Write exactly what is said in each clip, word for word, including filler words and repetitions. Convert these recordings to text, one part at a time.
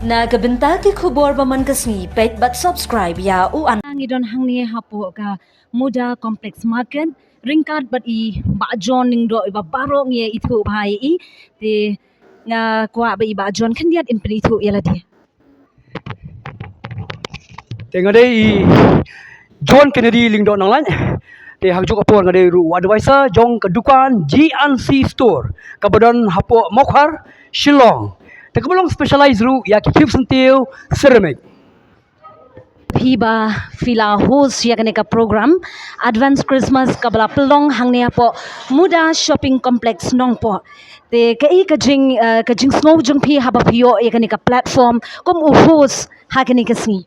Na ka bynta ki khubor ba man ka sngi, peit bad subscribe ïa u an. Ngi don hangne hapoh ka Muda Complex Market, ryngkat bad i Bah John Lyngdoh, iba baroh ngi ithuh bha ïa i. Te nga kwah ba i Bah John khyndiat in pynithuh ïa lade. Te nga dei i John Kennedy Lyngdoh Nonglait. Te ha kajuh ka por nga dei ruh u advisor jong ka dukan G and C Store kaba don hapoh Mawkhar, Shillong. Te kaba long specialize ruh ïa ki khiew syntiew ceramic. Phi ba phi la host ïa kane ka program Advance Christmas kaba la pynlong hangne hapoh Muda Shopping Complex Nongpoh. Te kaei ka jing, eh, ka jingsngew jong phi haba phi ïoh ïa kane ka platform kum u host ha kane ka sngi?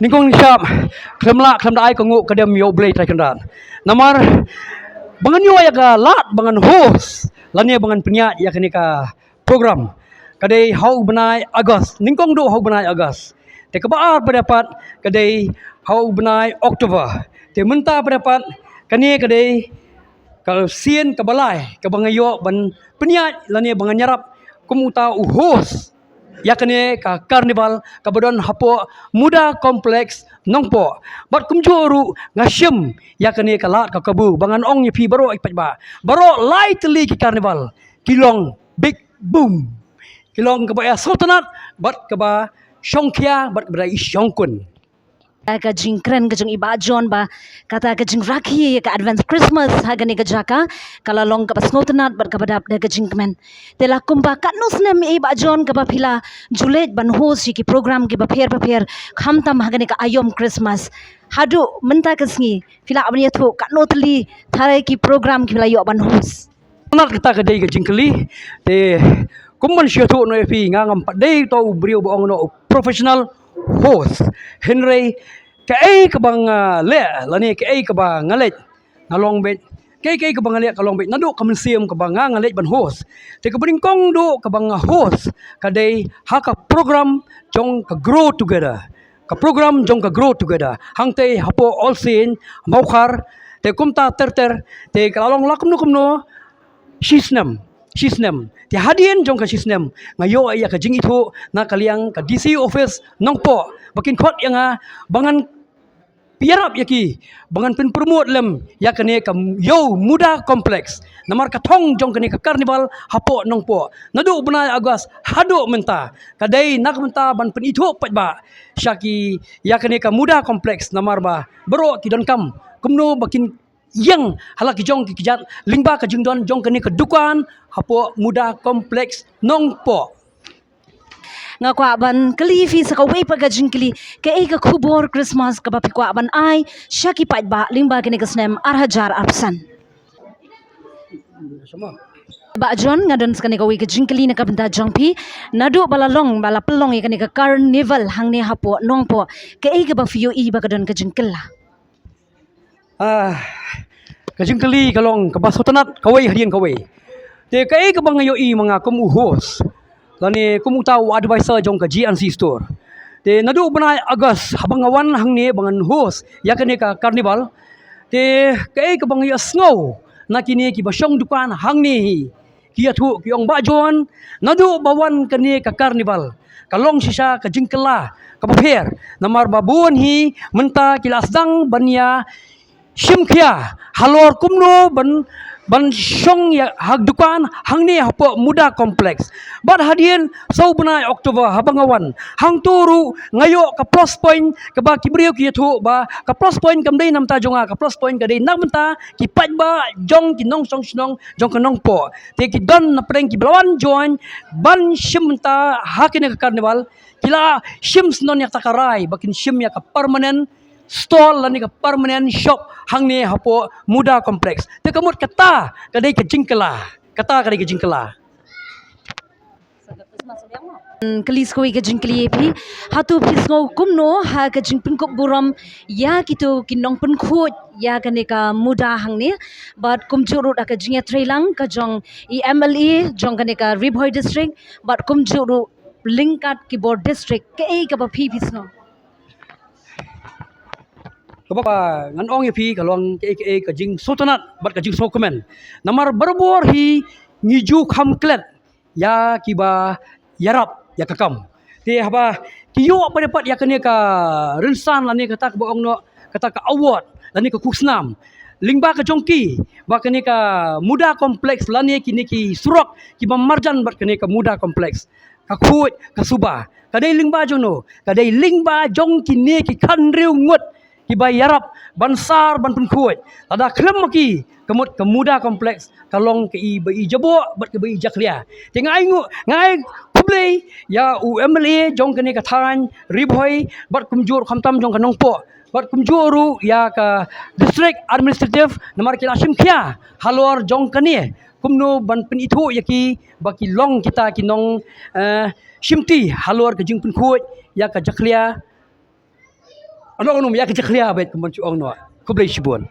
Nyngkong nyngshap, khlem lah khlem da ai ka nguh ka dem ïa U Blei Trai Kynrad. Namar ba ngan ïoh ïa ka lad ba ngan host lane ba ngan pynïaid ïa kane ka program ka dei ha u bnai August, nyngkong duh ha u bnai August. Te kaba ar pat ka dei ha u bnai October. Te mynta pat kane ka dei ka sien kaba lai kaba nga ïoh ban pynïaid lane ba ngan ïarap kum uta u host ïa kane ka carnival kaba don hapoh Muda Complex Nongpoh. Bad kumjuh ruh nga shim ïa kane ka lad ka kabu ba ngan ong ïa phi baroh i paidbah, baroh lai tylli ki carnival ki long big boom, ki long kaba ïa sngewtynnat bad kaba shongkhia bad kaba da i shongkun. Ka jingkren ka jong i Bah John ba kata ka jingrakhe ïa ka Advance Christmas ha kane ka jaka ka la long kaba sngewtynnat bad kaba dap da ka jingkmen. Te la kumba katno snem i Bah John kaba phi la ju leit ban host ïa ki program kiba pher bapher, khamtam ha kane ka aïom Christmas? Haduh mynta ka sngi phi lah ban ïathuh katno tylli tharai ki program kiba la ïoh ban host? Nat kata ka dei ka jingkylli. Te kum ban shu ïathuh noh ïa phi, nga ngam pat dei uta u briew ba ong noh u professional host. Hynrei kaei kaba nga leh lane kaei kaba nga leit, nga long beit, kaei kaei kaba nga leh ka long beit naduh ka mynsiem kaba nga nga leit ban host. Te kaba nyngkong duh kaba nga host ka dei ha ka program jong ka Grow Together. Ka program jong ka Grow Together hangtei hapoh Olseiñ, Mawkhar. Te kumta ter ter, te ka la long la kumno kumno shi snem, shi snem. Te hadien jong ka shi snem nga ïoh ïa ka jingithuh na ka liang ka D C office Nongpoh ba kin khot ïa nga ba ngan ïarap ïa ki ba ngan pynpromote lem ïa kane ka Ïew Muda Complex. Namar ka thong jong kane ka carnival hapoh Nongpoh naduh bnai August haduh mynta ka dei na ka bynta ban pynithuh paidbah sha ki ïa kane ka Muda Complex, namar ba baroh ki donkam kumno ba kin ïeng ha la ki jong ki kjat lyngba ka jingdon jong kane ka dukan hapoh Muda Complex Nongpoh. Nga kwah ban kylli phi sa kawei pat ka jingkylli, kaei ka khubor Christmas kaba phi kwah ban ai sha ki paidbah lyngba kane ka snem ar hajar arphew san? Bah John, nga don sa kane kawei ka jingkylli na ka bynta jong phi. Naduh ba la long, ba la pynlong ïa kane ka carnival hangne hapoh Nongpoh, kaei kaba phi ïohi ba ka don ka jingkylla? Ah, ka jingkylli ka long kaba sngewtynnat kawei hadien kawei. Te kaei kaba nga ïohi ma nga kum u host lane kum uta u advisor jong ka G and C Store, te naduh bnai August haba nga wan hangne ba ngan host ïa kane ka carnival, te kaei kaba nga ïohsngew na kine kiba shong dukan hangne hi, ki ïathuh ki ong, Bah John, naduh ba wan kane ka carnival ka long shisha ka jingkylla kaba pher, namar ba bun hi mynta ki la sdang ban ïa shim khia halor kumno ban, ban shong ïa ha dukan hangne hapoh Muda Complex. Bad hadien saw bnai October haba nga wan hangto ruh nga ïoh ka plus point kaba ki briew ki ïathuh ba ka plus point kam dei na bynta jong nga, ka plus point ka dei na bynta ki paidbah jong ki nongshong shnong jong ka Nongpoh. Te ki don na pdeng kiba la wan join ban shim bynta ha kane ka carnival, ki la shim syndon ïa kata ka rai ba kin shim ïa ka permanent stall lane ka permanent shop hangne hapoh Muda Complex. Te ka mut kata ka dei ka jingkylla, kata ka dei ka jingkylla. Hmm, kylli sa kawei ka jingkylli ïa phi. Hato phi sngew kumno ha ka jingpynkup burom ïa kito ki nongpynkhuid ïa kane ka Muda hangne, bad kumjuh ruh da ka jingïatreilang ka jong i M L A jong kane ka Ri Bhoi District, bad kumjuh ruh lyngkat ki bor district, kaei kaba phi phi sngew? Kaba ngan ong ïa phi ka long kaei kaei ka jingsngewtynnat bad ka jingsngewkmen. Namar barabor hi ngi ju kham klet ïa kiba ïarap ïa ka kam. Te haba ki ïoh pat pat ïa kane ka rynsan lane kata kaba ong noh, kata ka award lane ka khusnam lyngba ka jong ki, ba kane ka Muda Complex lane kine ki surok kiba marjan bad kane ka Muda Complex, ka khuid ka suba, ka dei lyngba jong no? Ka dei lyngba jong kine ki khathynriew ngut kiba ïarap ban sar ban pynkhuid. Lada khlem ma ki, ka mut ka Muda Complex ka long ka i ba i jaboh bad ka ba i jakhlia. Te nga ai ngu, nga ai khublei ïa u M L A jong kane ka thaiñ Ri Bhoi bad kumjuh khamtam jong ka Nongpoh bad kumjuh ruh ïa ka District Administrative, namar ki la shim khia halor jong kane, kumno ban pynithuh ïa ki ba ki long kita ki nong, eh, shimti halor ka jingpynkhuid ïa ka jakhlia. Ano, ano, ïa ka jakhlia bad kumban shu ong noh. Khublei shibun.